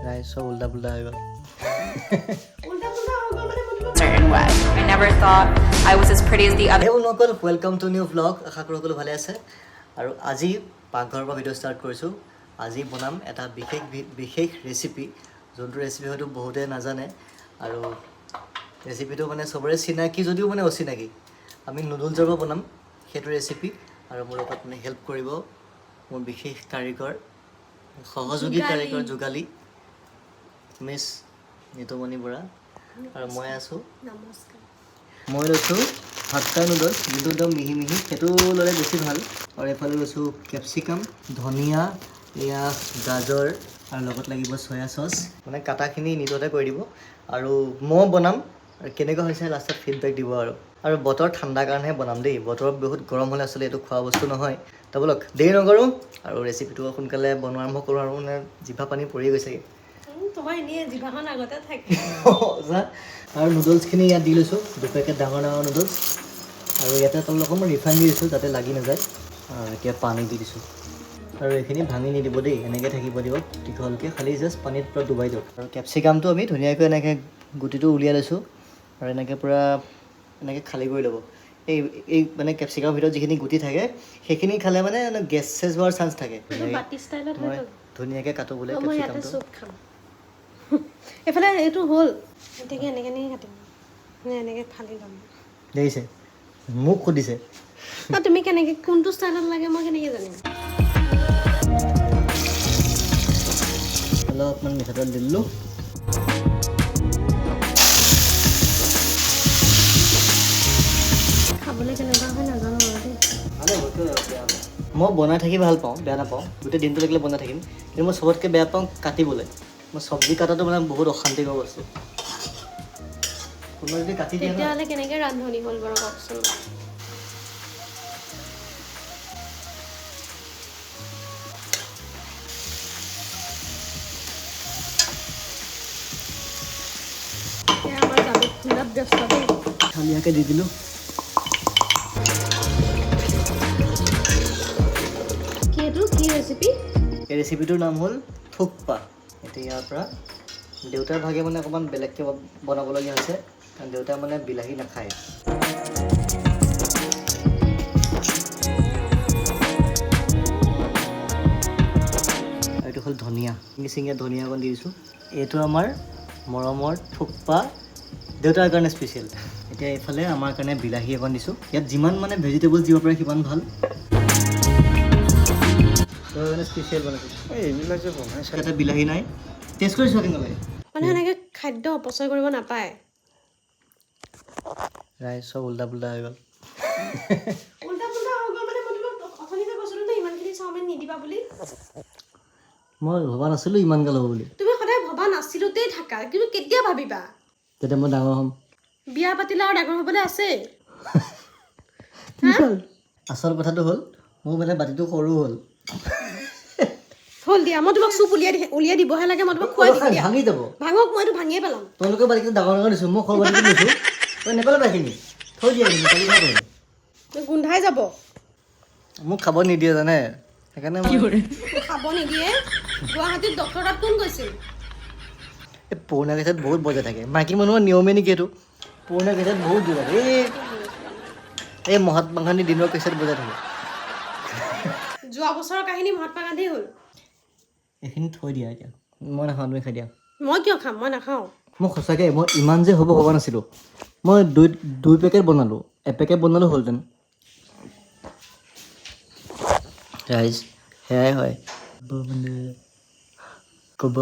ৰাইজ, চব উল্টা পুল্টা হৈ গ'ল। Certain way. I never thought I was as pretty as the other হে বন্ধুসকল, welcome to new vlog. আশা কৰোঁ সকলো ভালে আছে। আৰু আজি পাকঘৰৰ পৰা ভিডিঅ' ষ্টাৰ্ট কৰিছোঁ। আজি বনাম এটা বিশেষ বিশেষ ৰেচিপি, যোনটো ৰেচিপি হয়তো বহুতে নাজানে আৰু ৰেচিপিটো মানে চবৰে চিনাকি যদিও মানে অচিনাকি। আমি নুডলছৰ পৰা বনাম সেইটো ৰেচিপি। আৰু মোৰ লগত মানে হেল্প কৰিব মোৰ বিশেষ কাৰিকৰ, সহযোগী যোগালী। কাৰিকৰ যোগালী মিছ নিতুমণি বৰা আৰু মই আছোঁ। নমস্কাৰ। মই লৈছোঁ হাক্কা নুডলছ, যোনটো একদম মিহি মিহি, সেইটো ল'লে বেছি ভাল। আৰু এইফালে লৈছোঁ কেপচিকাম, ধনিয়া, এয়া গাজৰ আৰু লগত লাগিব চয়া চচ। মানে কাটাখিনি নিজতে কৰি দিব আৰু মই বনাম আৰু কেনেকুৱা হৈছে লাষ্টত ফিডবেক দিব। আৰু বতৰ ঠাণ্ডা কাৰণেহে বনাম দেই, বতৰ বহুত গৰম হ'লে আচলতে এইটো খোৱা বস্তু নহয়। তো ব'লক, দেৰি নকৰোঁ আৰু ৰেচিপিটো সোনকালে বনোৱা আৰম্ভ কৰোঁ। আৰু মানে জিভা পানী পৰি গৈছেগৈ। তোমাৰ এনেই জিভাখন আগতে থাকে। যা। আৰু নুডলছখিনি ইয়াত দি লৈছোঁ, দুপেকেট ডাঙৰ ডাঙৰ নুডলছ। আৰু ইয়াতে তলত অকণমান ৰিফাইন দি দিছোঁ যাতে লাগি নাযায়। আৰু এতিয়া পানী দি দিছোঁ। আৰু এইখিনি ভাঙি নিদিব দেই, এনেকৈ থাকিব দিব দীঘলকৈ, খালি জাষ্ট পানীত পূৰা ডুবাই দিয়ক। আৰু কেপচিকামটো আমি ধুনীয়াকৈ এনেকৈ গুটিটো উলিয়াই লৈছোঁ আৰু এনেকৈ পূৰা এনেকৈ খালী কৰি ল'ব। এই এই মানে কেপচিকামৰ ভিতৰত যিখিনি গুটি থাকে, সেইখিনি খালে মানে গেছ চেছ হোৱাৰ চান্স থাকে। এইটো বাতি ষ্টাইলত হৈ মই গ'ল। ধুনীয়াকৈ কাটো বোলে অ, মই ইয়াতে কেপচিকামটো। চুপ খাম। এইফালে এইটো হ'ল। এতিয়া কি এনেকৈ এনেকৈ কাটিম নে এনেকৈ ফালি ল'ম? দেখিছে, মোক সুধিছে। অ, তুমি কেনেকৈ কোনটো ষ্টাইলত লাগে মই কেনেকৈ জানিম? অলপমান মিঠাতেল দি দিলোঁ। খাবলৈ কেনেকুৱা হয় নাজানো আৰু দেই। ভালে হ'ব, কিয় বেয়া হ'ব? মই বনাই থাকি ভাল পাওঁ, বেয়া নাপাওঁ। গোটেই দিনটো লাগিলে বনাই থাকিম, কিন্তু মই চবতকৈ বেয়া পাওঁ কাটিবলৈ। মই চব্জি কটাটো মানে বহুত অশান্তিকৰ বস্তু। কোনোবাই যদি কাটি দিয়ে ন তেতিয়াহ'লে কেনেকৈ ৰান্ধনি হ'ল বাৰু কওকচোন? এতিয়া আমাৰ জালুক খুন্দাত ব্যস্ত দেই। ধনিয়াকৈ দি দিলোঁ। কি এইটো কি ৰেচিপি? এই ৰেচিপিটোৰ নাম হ'ল থুকপা। এতিয়া ইয়াৰ পৰা দেউতাৰ ভাগে মানে অকণমান বেলেগকৈ বনাবলগীয়া হৈছে, কাৰণ দেউতাই মানে বিলাহী নাখায়। আৰু এইটো হ'ল ধনিয়া, চিঙি চিঙি ধনিয়া অকণ দি দিছোঁ। এইটো আমাৰ মৰমৰ থুকপা, দেউতাৰ কাৰণে স্পেচিয়েল। এতিয়া এইফালে আমাৰ কাৰণে বিলাহী অকণ দিছোঁ। ইয়াত যিমান মানে ভেজিটেবলছ দিব পাৰে সিমান ভাল। মানে স্পেচিয়েল বনাইছোঁ। এইবিলাক যে বনাইছে। ইয়াতে বিলাহী নাই, টেষ্ট কৰি চোৱা কেনেকুৱা লাগে। মানে সেনেকৈ খাদ্য অপচয় কৰিব নাপায়। ৰাইজ, চব উল্টা পুল্টা হৈ গ'ল। উল্টা পুল্টা হৈ গ'ল মানে মই তোমাক অথনি যে কৈছিলোঁ ন ইমানখিনি চাওমিন নিদিবা বুলি। মই ভবা নাছিলোঁ ইমান গাল হ'ব বুলি। তুমি সদায় ভবা নাছিলোতেই থাকা, কিন্তু কেতিয়া ভাবিবা? তেতিয়া মই ডাঙৰ হ'ম। বিয়া পাতিলে আৰু ডাঙৰ হ'বলৈ আছেই। আচল কথাটো হ'ল মোৰ মানে বাতিটো সৰু হ'ল। হ'ল দিয়া, মই তোমাক চুপ উলিয়াই দিবহে লাগে, মই তোমাক খুৱাই দিম দিয়া। ভাঙি যাব। ভাঙক, মই এইটো ভাঙিয়ে পেলাম। তোমালোকৰ বাতিটো ডাঙৰ ডাঙৰ দিছোঁ, মই সৰু বাতিটো দিছোঁ। তই নেপেলাবা, এইখিনি থৈ দিয়া, এইখিনি কালি খাব পাৰিম। গোন্ধাই যাব। মোক খাব নিদিয়ে জানে, সেইকাৰণে মই খাব নিদিয়ে। গুৱাহাটীত ডক্টৰ তাত কোন গৈছিল? এই পুৰণা কেছেট বহুত বজাই থাকে। মাইকী মানুহৰ নিয়মেই নেকি এইটো? পুৰণা কেছেট বহুত বজাই থাকে। এই এই মহাত্মা গান্ধীৰ দিনৰ কেছেট বজাই থাকে। যোৱা বছৰৰ কাহিনী মহাত্মা গান্ধী হ'ল। এইখিনি থৈ দিয়া এতিয়া, মই নাখাওঁ, তুমি খাই দিয়া। মই কিয় খাম? মই নাখাওঁ। মই সঁচাকৈ মই ইমান যে হ'ব ভবা নাছিলোঁ। মই দুই দুই পেকেট বনালোঁ, এপেকেট বনালোঁ হ'লহেঁতেন। ৰাইজ, সেয়াই হয় মানে ক'ব।